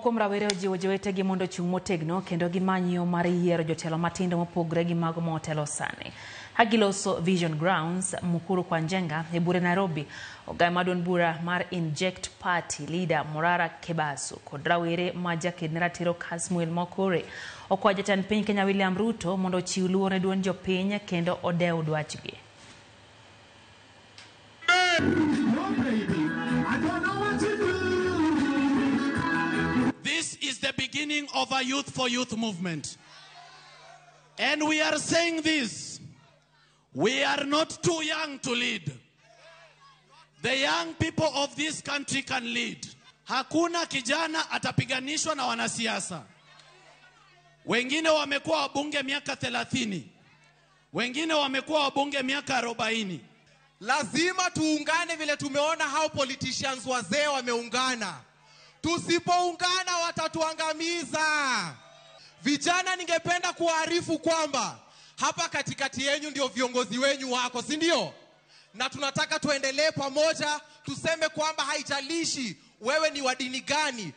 kuom rawere ojiwo jowetegi mondo ochung' motegno kendo gimany yo mar yiero jotelo matindo mopogore gi mago motelo sani. Kagiloso Vision Grounds, Mukuru kwa Njenga e bure Nairobi, ogai ma duond bura mar Inject Party leader Morara Kebaso kod rawere ma jaked ne ratiro Kasmuel Mokore okwayo jatend piny Kenya William Ruto mondo ochiw luor ne duond jopiny kendo odew dwachgi. This is the beginning of a youth for youth movement. And we are saying this. We are not too young to lead. The young people of this country can lead. Hakuna kijana atapiganishwa na wanasiasa. Wengine wamekuwa wabunge miaka 30. Wengine wamekuwa wabunge miaka 40. Lazima tuungane vile tumeona hao politicians wazee wameungana. Tusipoungana watatuangamiza. Vijana, ningependa kuwaarifu kwamba hapa katikati yenyu ndio viongozi wenyu wako, si ndio? Na tunataka tuendelee pamoja, tuseme kwamba haijalishi wewe ni wa dini gani,